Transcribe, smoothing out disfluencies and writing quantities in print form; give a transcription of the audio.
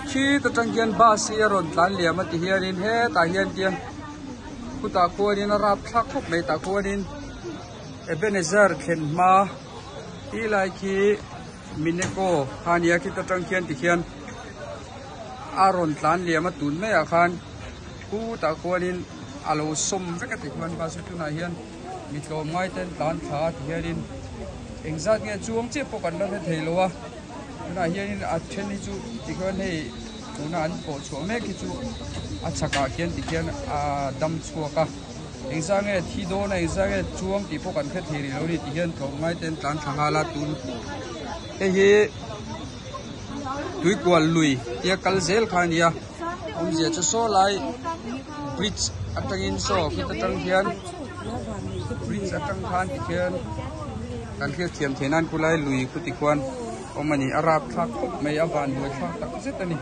Khit atang khian bus hi a rawn tlan liam a ti hianin hetah hian tian khutah khuanin a rapthlak khawp mai tah khuanin Ebenezer thlen hma ti lai khi Mineco kha a nia khit atang khian tikhian a rawn tlan liam a tun maiah khan khutah khuanin a lo sawm vek a ti khuan bus hi tunah hian mi tlawm ngai te an tlan thla a ti hianin engzat nge chuang chiah pawh kan la hre thei lo a tunah hianin a then hi chu tikhian hei tuna an pawh chhuah mek hi chu a chhakah khian tikhian a dam chhuak a engzah nge thi dawn a engzah nge chuang tih pawh kan hre thei rih lo a ni ti hian tlawm ngai te an tlan thla nghal a tun hei hi tuikual lui tia kal zel kha a ni a awmzia chu saw lai bridge atangin saw khit atang hian bridge atang khan tikhian kan hriat thiam theih nan khulai lui khu tikhuan awm a ni a rapthlak khawp mai a van buai thlak tak zet a ni.